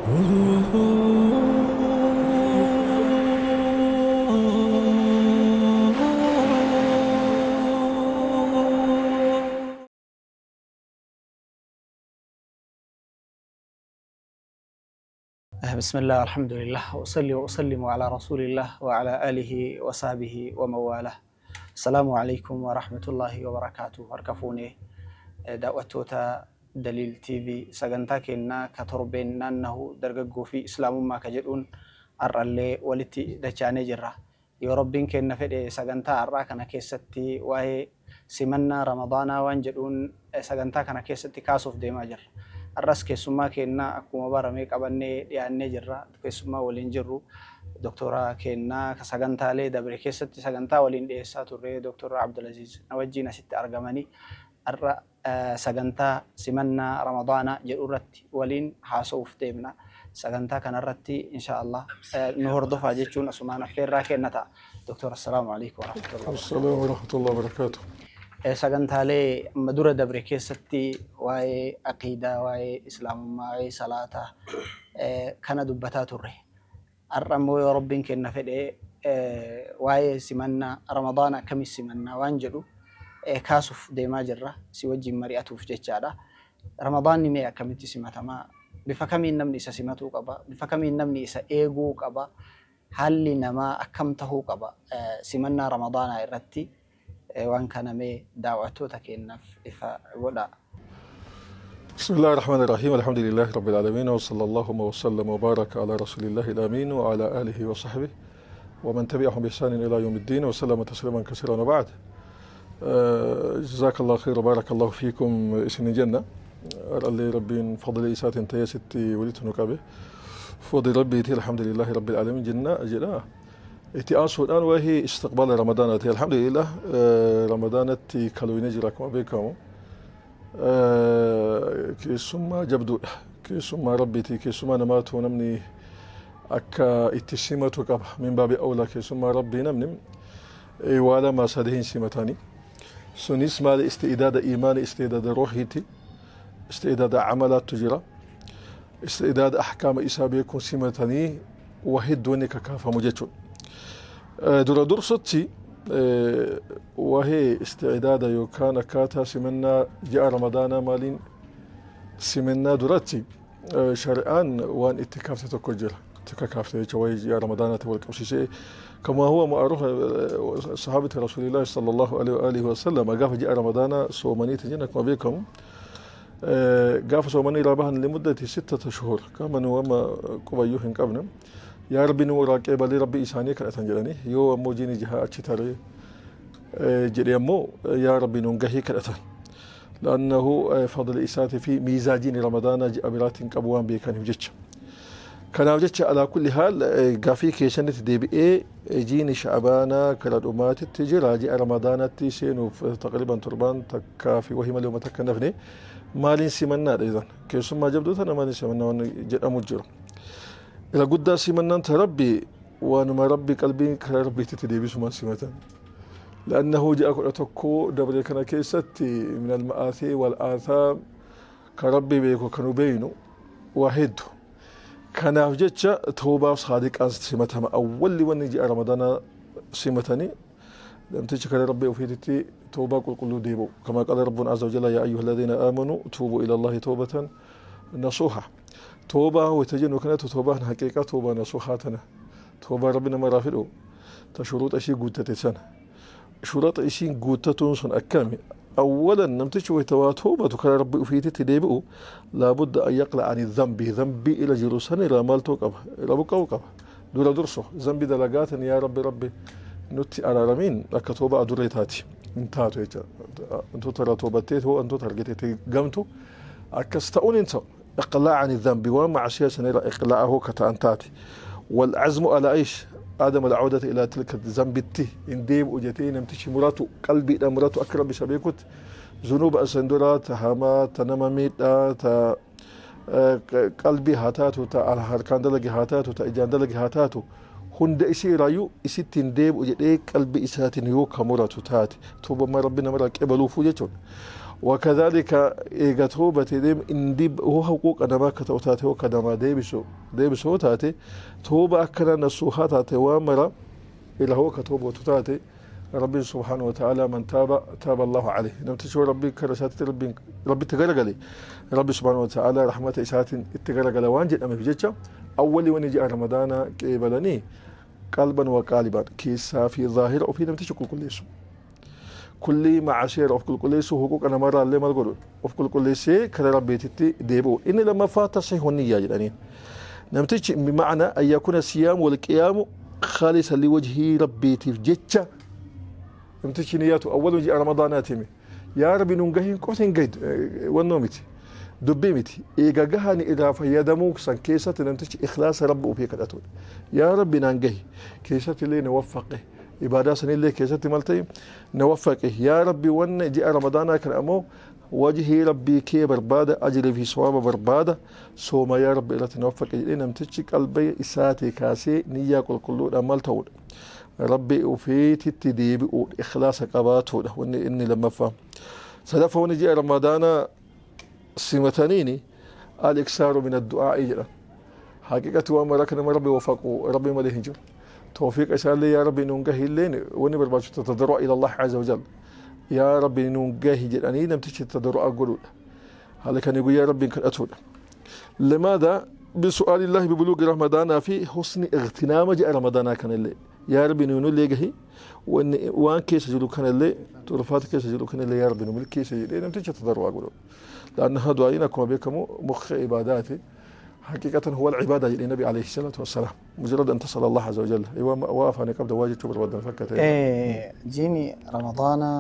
بسم الله الحمد لله وأصلي وأسلم على رسول الله وعلى آله وصحبه ومن والاه. السلام عليكم ورحمة الله وبركاته. Harka fuunee daawwattoota Daliil TV, sagantaa keenna ka torbeen naannahu dargaggoo fi islaamummaa ka jedhuun har'allee walitti dachaanee jirra. Yoo Rabbiin keenna fedhe, sagantaa har'aa kana keessatti waa'ee simannaa Ramadaanaa waan jedhuun sagantaa kana keessatti kaasuuf deemaa jirra. Har'as keessummaa keenna akkuma barame qabannee dhiyaannee jirra. Keessummaa waliin jirru doktora keenna ka sagantaalee dabre keessatti sagantaa waliin dhiyeessaa turre, Doktor Abdulaziz na wajjiin asitti argamanii har'a sagantaa simannaa Ramadaanaa jedhu irratti waliin haasa'uuf deemna. Sagantaa kanarratti insha Allah nu hordofaa jechuun asumaan affeerraa kenna ta'a. Doktor, assalaamu alaikum warahmatullahi. Assalaamu warahmatullahi wabarakatuh. Sagantaalee amma dura dabre keessatti waa'ee aqiidaa, waa'ee islaamummaa, waa'ee salaataa kana dubbataa turre. Har'a immoo yoo Rabbiin kenna fedhe, waa'ee simannaa Ramadaana akkamii simannaa waan jedhu kaasuuf deemaa jirra. Si wajjin mari'atuuf jechaadha. Ramadaanni mee akkamitti simatamaa? Bifa kamiin namni isa simatuu qaba? Bifa kamiin namni isa eeguu qaba? Haalli namaa akkam tahuu qaba? Simannaa Ramadaanaa irratti waan kana mee daawwattoota keenyaaf ifa godhaa. بسم الله الرحمن الرحيم، الحمد لله رب العالمين، وصلى اللهم وسلم وبارك على رسول الله الأمين وعلى آله وصحبه ومن تبعهم بإحسان إلى يوم الدين وسلم تسليما كثيرا، وبعد. جزاك الله خير وبارك الله فيكم. Isin jenna اللي Rabbiin fadli isaatiin ta'ee sitti walitti nu qabe fadli Rabbiiti, الحمد لله رب العالمين jenna jedha. Itti aansuudhaan waa'ee istiqbaala Ramadaanaati. Alhamdulillah, Ramadaanatti kalooyinee jira. Akkuma beekamu keessummaa jabduudha, keessummaa Rabbiiti. Keessummaa namaatu namni akka itti simatu qaba. من باب أولى keessummaa Rabbii namni waa lama sadiin simatanii. Sunis maali? Isti'daada iimaani, isti'daada ruuhiiti, isti'daada camalaattu jira, isti'daada ahkaama isaa beekuun simatanii waa hedduu inni kakaafamu jechuudha. Dura dursutti waa'ee isti'daada yookaan akkaataa simannaa ji'a Ramadaanaa maaliin simannaa duratti shari'aan waan itti kaafte tokko jira. Itti kakaafte jecha waa'ee ji'a Ramadaanaatti wal qabsiisee, كما هو معروف صحابة رسول الله صلى الله عليه وآله وسلم gaafa ji'a Ramadaanaa soomanii jenna. Akkuma beekamu gaafa soomanii irraa bahan لمدة 6 شهور kama nu amma qubayyuu hin qabne yaa Rabbi nu raaqee balee Rabbi isaanii kadhatan jedhanii, yoo ammoo jiini jaha achi taree jedhe ammoo yaa Rabbi nuun gahee kadhatan. لأنه fadli isaatii fi miizaajiin Ramadaanaa ji'a biraatiin qabu waan beekaniif jecha. Kanaaf jecha, على كل حال, gaafii keessanitti deebi'ee, jiini Sha'abaanaa kara dhumaatitti jira. Ji'a Ramadaanatti seenuuf taqriban torbaan takkaa fi wahii malee uummata akka nafne maaliin simannaadha idan keessummaa jabduu tana maaliin simannaa waan jedhamu jiru. Ila guddaa simannaan ta Rabbi waanuma Rabbi qalbii karaa Rabbiitti deebisumaan simatan. لأنه ji'a 11 dabre kana keessatti من المآثي والآثام ka Rabbi beeku kanu beeynu waa heddu. Kanaaf jecha toobaaf saadiqaan simatama. Awwalli wanni ji'a Ramadaanaa simatanii namtichi kara Rabbi ofiititti toobaa qulqulluu deebi'u. كما قال ربنا عز وجل: يا أيها الذين آمنوا توبوا إلى الله توبة نصوحا. Toobaa wayta jennu kanatti toobaan haqiiqaa toobaa nasuuhaa tana, toobaa Rabbi namarraa fedhu ta shuruuxa ishii guuttate sana. Shuruuxa ishiin guuttatuun sun akkami? أولا namtichi wayta waa toobatu kara Rabbi ofiititti deebi'u لا بد أن يقلع عن الذنب. Dhanbii ila jiru san irraa maaltuu qaba? Irraa buqqa'uu qaba. Dura durso zambi dalagaatin yaa Rabbi, Rabbi nutti araaramiin akka toobaa adurree taati hin taatu jecha. Wantoota irraa toobattee wantoota argite gamtu akkas ta'uun hin ta'u. إقلاع عن الذنب ومعصية سنرى إقلاعه كتأنتاتي، والعزم على إيش؟ عدم العودة إلى تلك الذنب. إن deebi'u jettee namtichi muratu, qalbii muratu, akka Rabbi sabeekut ذنوب asan dura ta hamaa, ta nama miidhaa, ta qalbii haa taatu, ta harkaan dalage haa taatu, ta ijaan dalage haa taatu, hunda isii irraayyuu isitti hin deebi'u jedhee qalbii isaatiin yoo ka muratu taate toobammaa Rabbi namarraa qebaluufuu jechuudha. Wakadhalika eega toobate deem indi hoo huquuqa namaa akka ta'u taate hoo ka namaa deebisu deebisu hoo taate tooba akkana nasuuhaa taate waan mara ila hoo ka toobatu taate rabbiin subhaanahu wa ta'ala man taaba taaba Allahu alayhi namtichi hoo rabbii kara isaatti rabbiin rabbitti garagale rabbi subhaanahu wa ta'ala rahmata isaatiin itti garagala waan jedhameef jecha awwali wani ji'a ramadaana qeebalanii qalban wa qaaliban keessaa fi zaahira ofii namtichi qulqulleessu kullii macaseera of qulqulleessuu huquuqa namarraa illee maal godhu of qulqulleessee kara rabbiititti deebi'u inni lammaffaa tasihu niyyaa jedhaniin namtichi bimacna an yakuna siyaamu walqiyaamu khaalisa liwajhii rabbiitiif jecha namtichi niyyaatu awwalu ji'a ramadaanaati hime yaa rabbi nun gahin qofti hin gahid wannoo miti dubbii miti eega gahani irraa fayyadamuu san keessatti namtichi ikhlaasa rabbi ofii kadhatudha yaa rabbi naan gahi keessatti illee na waffaqe ibaadaa sanillee keessatti mal ta'e na waffaqe yaa rabbi wanna ji'a ramadaanaa kana ammoo wajhii rabbii kee barbaada ajrii fi sawaaba barbaada sooma yaa rabbi irratti na waffaqe jedhee namtichi qalbii isaatii kaasee niyyaa qulqulluudhaan mal ta'udha rabbi ofiititti deebi'uudha ikhlaasa qabaatuudha wanni inni lammaffaa sadaffaa wanni ji'a ramadaanaa simataniini al-iksaaru min addu'aa'i jedhan haqiqati waan mara kana rabbi wafaqu rabbi malee hin jiru tawfiiqa isaallee yaa rabbi nuun gahi illeen wanni barbaachisu tadarru'a ila Allah azza wa jalla yaa rabbi nuun gahi jedhanii namtichi tadarru'a godhuudha haala kanii guyyaa rabbiin kadhatuudha limaada بسؤال الله ببلوغ رمضان في حسن اغتنام جاء رمضان كان اللي يا ربي نون اللي جهي وان وان كيس جلو كان اللي طرفات كيس جلو كان اللي يا ربي نون كيس جلو نمتج تضرع أقوله لأنها دعائنا كما بكم مخ عباداتي حقيقة هو العبادة للنبي عليه الصلاة والسلام مجرد أن تصل الله عز وجل أيوة واقف أنا قبل واجب تبر ودن فكت jiini ramadaana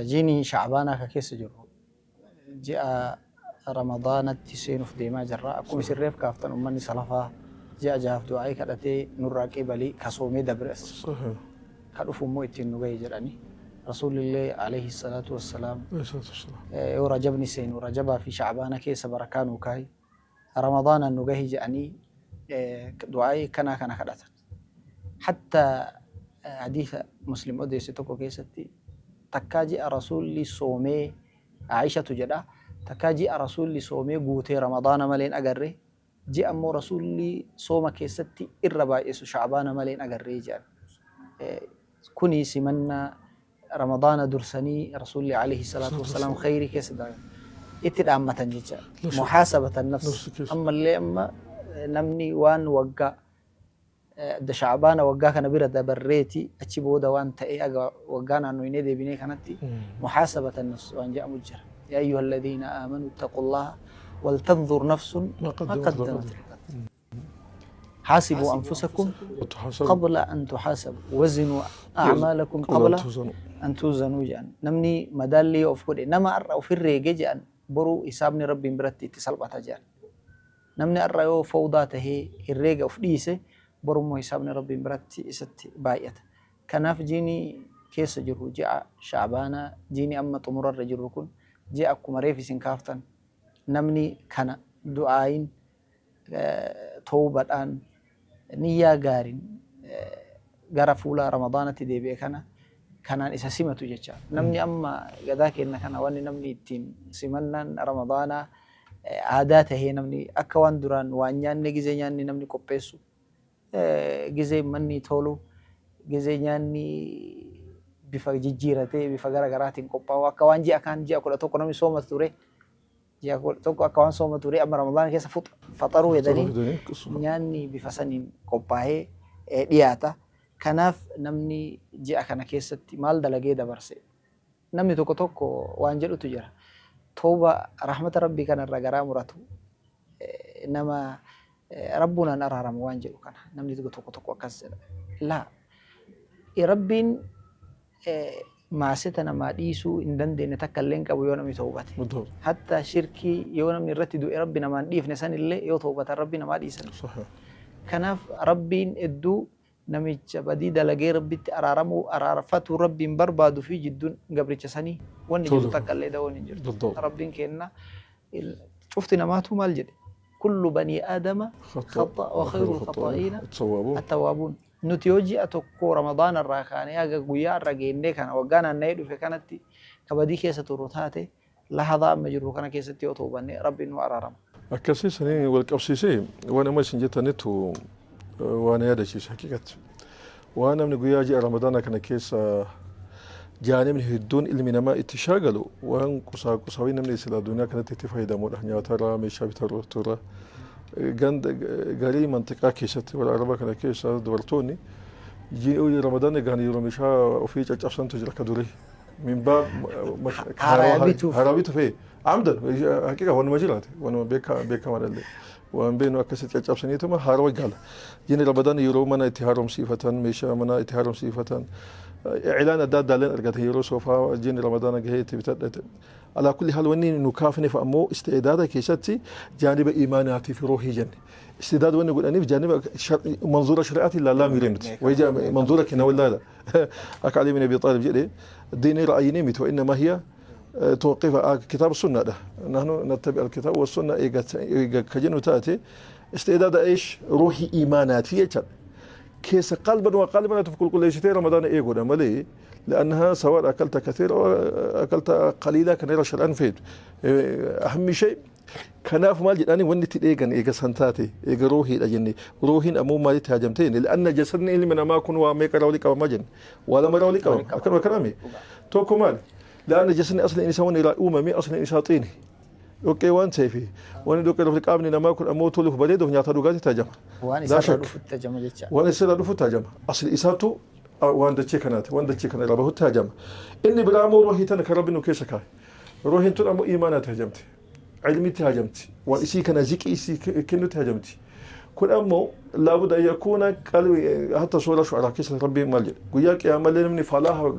jiini shacbaanaa ka keessa jiru ji'a ramadaanatti seenuuf deemaa jirra. Akkuma isin reef kaaftan ummanni salafaa ji'a jahaaf du'aa'ii kadhatee nurraa qeebalii ka soomee dabres صحيح ka dhufu immoo ittiin nu gahe jedhani. Rasuulillee alayhi salaatu wassalaam عليه الصلاة والسلام yoo rajabni seenu rajabaa fi shacbaana keessa barakaa nuu kaayi ramadaana nu gahi jedhanii du'aa'ii kanaa kana kadhatan. Hatta hadiisa Muslim odeesse tokko keessatti takkaa ji'a rasuulli soomee Aishatu jedha takkaa ji'a rasuulli soomee guutee ramadaana maleen agarre ji'a ammoo rasuulli sooma keessatti irra baay'isu shacbaana maleen agarree jedhan. Kuni simannaa ramadaana dursanii rasuulli alayhi salaatu wassalaam khayrii keessa itti dhaammatan jecha muhaasabatan nafs nafsi keessa. Ammallee amma namni waan waggaa da shacbaana waggaa kana bira dabarreeti achi booda waan ta'ee aga waggaa naannoynee deebinee kanatti muhaasabatan nafs waan jedhamu jira. يا أيها الذين آمنوا اتقوا الله ولتنظر نفس ما ما قدمت قدمت لغد لغد حاسبوا أنفسكم وتحاسبوا قبل أن تحاسبوا وزنوا أعمالكم قبل أن قبل توزنوا أن توزنوا jedhan namni madaallii of godhe nama har'a ofirra eege jedhan boruu hisaabni rabbiin biratti itti salphata jedhan namni har'a yoo fawdaa tahee herreega of dhiise borummoo hisaabni rabbiin biratti isatti baay'ata. Kanaaf jiini keessa jirru ji'a shacbaanaa jiini amma xumurarra jirru kun ji'a akkuma reef isin kaaftan namni kana du'aayin tawbadhaan niyyaa gaariin gara fuula ramadaanatti deebi'e kana kanaan isa simatu jecha. Namni amma gadaa kenna kana wanni namni ittiin simannaan ramadaanaa aadaa tahee namni akka waan duraan waan nyaanne gizee nyaanni namni qopheessu gizee manni tolu gizee nyaanni bifa jijjiiratee bifa gara garaatiin qophaa'u akka waan ji'a kaan ji'a 11 namni sooma ture ji'a 11 akka waan sooma ture amma ramadaana keessa faxaruu jedhanii nyaanni bifa saniin qophaa'ee dhiyaata. Kanaaf namni ji'a kana keessatti maal dalagee dabarse? Namni tokko tokko waan jedhutu jira. Tooba rahmata rabbii kanarra garaa muratu nama rabbuunaan araarama waan jedhu kana namni tokko tokko akkas jedha. Laa rabbiin maaseta namaa dhiisuu hin dandeenye takka illee hin qabu yoo namni toobate. بالضبط Hatta shirkii yoo namni irratti du'e rabbi namaan dhiifne sanillee yoo toobatan rabbi namaa dhiisan. صحيح Kanaaf rabbiin hedduu namicha badii dalagee rabbitti araaramuu araarfatuu rabbiin barbaadu fi jidduun gabricha sanii wanni jiru Tole. Takka illee da'oon hin jirtu. بالضبط Rabbiin kenna cufti namaatu maal jedhe kullu banii aadama خطأ خطأ وخير الخطائين التوابون attawaabuun. Nuti yoo ji'a tokko ramadaana irraa kaanee haga guyyaa irra geennee kana waggaa naanna'ee dhufe kanatti Ka badii keessa turru taate lahadaa amma jirru kana keessatti yoo toobanne Rabbiin nu araarama. Akkasii saniin wal qabsiisee waan amma isin jettanittu waan yaadachiise haqiiqatti. Waan namni guyyaa ji'a Ramadaana kana keessa jaanibni hedduun ilmi namaa itti shaagalu waan qusaaqusawii namni sila addunyaa kanatti itti fayyadamudha. Nyaatarraa, meeshaa bitarraa, ganda garii mantiqaa keessatti warra Arabaa kana keessa dubartoonni ji'a Ramadaana gahan yeroo meeshaa ofii caccabsantu jira akka durii. Min baab Haaraa bituuf. Haaraa bituuf amdan haqiqa wanuma jiraate wanuma beekamadhallee waan beenu akkasitti caccabsaniituma haarawaa gala. Jiini Ramadaan yeroo mana itti haaromsiifatan, meeshaa mana itti haaromsiifatan, iclaan adda addaalleen argatan yeroo soofaa jiini Ramadaana gahee itti bitadhate. Alaa kulli haal wanni nu kaafneef ammoo isti'daada keessatti jaaniba imaanaatiif ruuhii jenne. Isti'daada wanni godhaniif jaaniba manzuura shari'aatiin laallaa miiree nuti. Wayii manzuura kenna wallaala. Akka Ali bin Abi Xaalib jedhe diinii ra'ayinii miti وإنما هي توقف كتاب السنة ده. نحن نتبع الكتاب والسنة إيجا كجنو تأتي استعداد إيش روحي إيمانات هي كيس قلبا وقالبا تفكر كل شيء رمضان إيجو ده ملي لأنها سواء أكلت كثير أو أكلت قليلا كان يرى شرعا فيد. أهم شيء kanaaf maal jedhani wanni itti dheegan eega san taate eega ruuhiidha jenne ruuhiin ammoo maalitti haajamteen li'anna jasadni ilmi namaa kun waa meeqa irraa walii qabama jenne waa lama irraa walii qabama akkanuma kaname tokko maali li'anna jasadni asliin isaa wanni irraa uumame asliin isaa xiini dhoqqee waan ta'eef wanni dhoqqee irraa qaamni namaa kun ammoo toluuf bareeduuf nyaata dhugaatii taajama. Waan isarraa dhufutti tajama jecha. Waan isarraa dhufutti taajama asli isaatu waan dachee kanaati waan dachee kana irraa bahutti taajama. Inni biraa ammoo ruuhii tana kan rabbi nu keessa kaa'e ruuhiin tun ammoo imaanaa taajamte. Ilmitti hajamti waan isii kana ziqii isii kennutti hajamti. Kun ammoo laabudda an yakuuna qalbi hatta suura shu'araa keessa rabbiin maal jedhe guyyaa qiyaamallee namni falaaha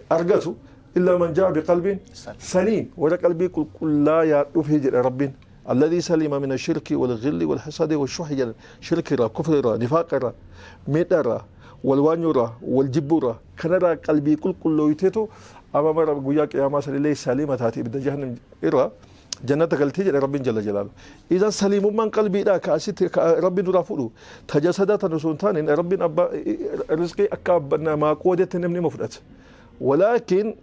argatu illaa man jaa biqalbiin saliim warra qalbii qulqullaa dhufe jedhe rabbiin الذي سلم من الشرك والغل والحسد والشح شرك را كفر را نفاق را ميدا را والوانيو را والجب را كان را قلبي كل كل أمام رب قياك يا ما سليم سليمة تاتي بدا جهنم إرا جنة قلتي جل رب جل جلاله. إذا سليم من قلبي لا كأسيت رب رافلو تجسدات نسونتان إن رب أبا رزقي أكاب ما قودت نمني مفرت. ولكن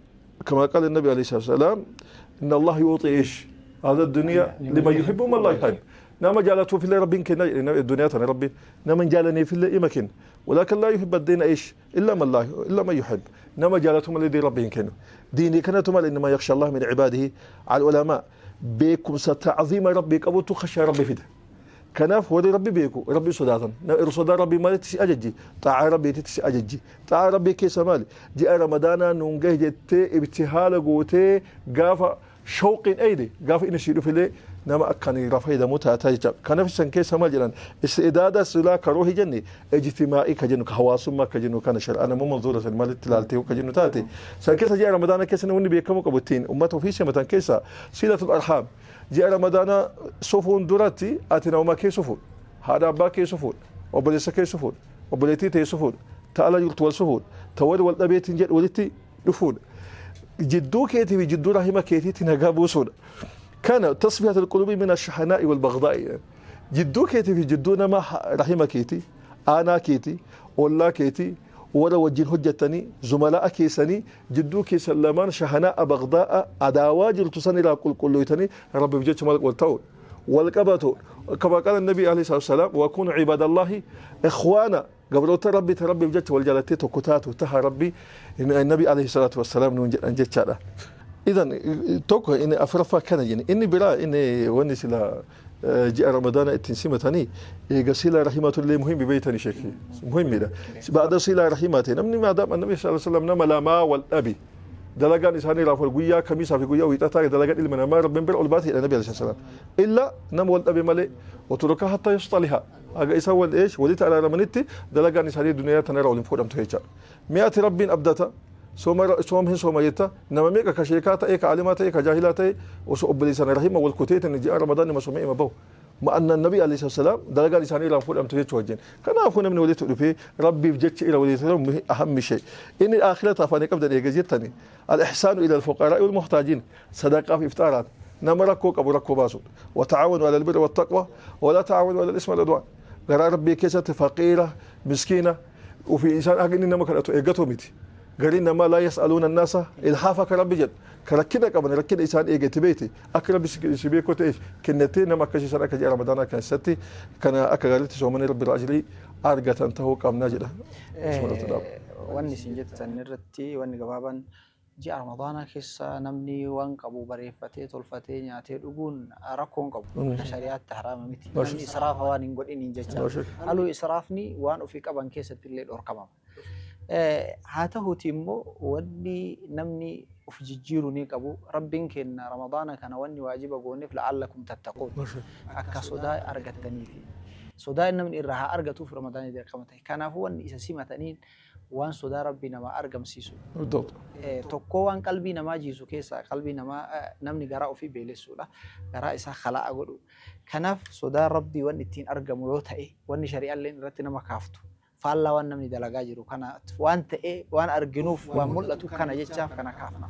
كما قال النبي عليه الصلاة والسلام إن الله يعطي إيش هذا الدنيا لمن يحب ومن لا يحب. نما جعلته في الله رب كنا الدنيا تنا رب نما جعلني في الله إمكن ولكن لا يحب الدين إيش إلا من لا إلا من يحب. نما جعلتهم الذي رب كنا ديني كانت إنما يخشى الله من عباده على العلماء بكم ستعظيم ربي قبوت خشى ربي فده كناف وري ربي بيكو ربي صداتا صدا ربي مالي تسي أججي طاعة ربي تسي أججي طاعة ربي كيس مالي جاء رمضان نونجه جت ابتهال قوتي قافة شوق أيدي قافة إن شيلو في لي نما أكاني رفاي دموت تاجب كناف سن كيس مال جلان استعداد سلا كروه جني اجتماعي كجنو كهواسم كجنو كان شر أنا مو منظورة المال تلالتي وكجنو تاتي سن كيس جاء رمضان كيس نوني بيكمو كبوتين أمته في سمتان كيسا سيلة الأرحام جاء رمضان صفون دراتي أتنا وما كي صفون هذا أبا كي صفون وبليس كي صفون وبليتي تي صفون تعالى يلتوال صفون تول والأبيت جد ولتي دفون جدو كيتي جدو رحمة كيتي تنقابو صون كان تصفية القلوب من الشحناء والبغضاء. جدو كيتي في جدو نما رحمة كيتي أنا كيتي ولا كيتي ولا وجه حجتني زملاء كيسني جدو كيس لمان شحناء بغضاء عداوة تسني لا كل كل ربي بجد مالك والتول والقبته كما قال النبي عليه الصلاة والسلام وكونوا عباد الله إخوانا قبل تربي تربي بجد والجلتي تكتاتو تها ربي النبي عليه الصلاة والسلام ننجد. إذا توكو إن أفرفا كان يعني إني بلا إني ونس لا جاء رمضان التنسيمة تاني إيجا رحمة الله مهم ببيتني شكلي مهم ده بعد صلة رحمة نمني ما دام النبي صلى الله عليه وسلم نما لا ما والأبي دلقان إنساني رافع قوية كميسة في قوية ويتأثر دلقان إلما ما رب بر الباثي إلى النبي عليه الصلاة والسلام إلا نم والأبي ملئ وتركها حتى يصطلها أجا إسوى إيش وليت على رمنتي دلقان إنساني الدنيا تنرى ولنفور أم تهيجا مئة رب أبدته سوم هن سوما يتا نما ميكا كشيكاتا إيكا عالماتا إيكا جاهلاتا وسو أبليسان رحمة والكتيت إن جاء رمضان ما سمع ما بو ما أن النبي عليه الصلاة والسلام دلقا لساني لا فول أم تجت وجين كان أخونا من وليت في ربي بجت إلى وليت أهم شيء إن الآخرة فاني قبل أن يجتني الإحسان إلى الفقراء والمحتاجين صدقة في إفطارات نما ركوك أبو ركوب باسود وتعاونوا على البر والتقوى ولا تعاونوا على الإثم والعدوان غير ربي كيسة فقيرة مسكينة وفي إنسان أجن إنما كانت إيجاتو ميتي Gariin namaa laa yas'aluuna annaasa ilhaafa ka Rabbi jedhu ka rakkina qaban rakkina isaan eegate beekte akka Rabbi si beekoo ta'eef kennattee nama akkasii san akka ji'a Ramadaanaa keessatti kana akka gaariitti soomanii Rabbi irraa ajrii argatan ta'uu qabna jedha. Wanni isin jettan irratti wanni gabaabaan, ji'a Ramadaanaa keessa namni waan qabu bareeffatee tolfatee nyaatee dhuguun rakkoo hin qabu. Akka shari'aatti haraama miti. Namni israafa waan hin godhiniin jecha. Haluu israafni waan ofii qaban keessatti illee dhorkamama. Haa ta'uuti immoo wanni namni of jijjiiru ni qabu. Rabbiin kenna Ramadaana kana wanni waajiba gooneef la'allakum tattaquun, akka sodaa argattaniifi. Sodaa namni irraa haa argatuuf Ramadaanni dirqama ta'e. Kanaafuu wanni isa simataniin waan sodaa Rabbii namaa argamsiisu. Tokkoo waan qalbii namaa jiisu keessaa qalbii namaa namni garaa ofii beelessuudha. Garaa isaa kalaa'a godhu. Kanaaf sodaa Rabbii wanni ittiin argamu yoo ta'e, wanni shari'aalleen irratti nama kaaftu faallaa waan namni dalagaa jiru kana waan ta'e waan arginuuf, waan mul'atu kana jechaaf kana kaafna.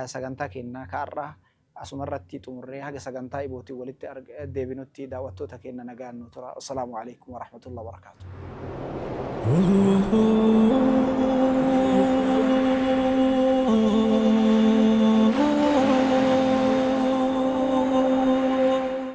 Sagantaa keenna ka'arraa asuma irratti xumurree haga sagantaa ibootiin walitti deebinutti daawwattoota keenya nagaan nu tura. Assalaamu alaikum warahmatullahi wabarakaatuh.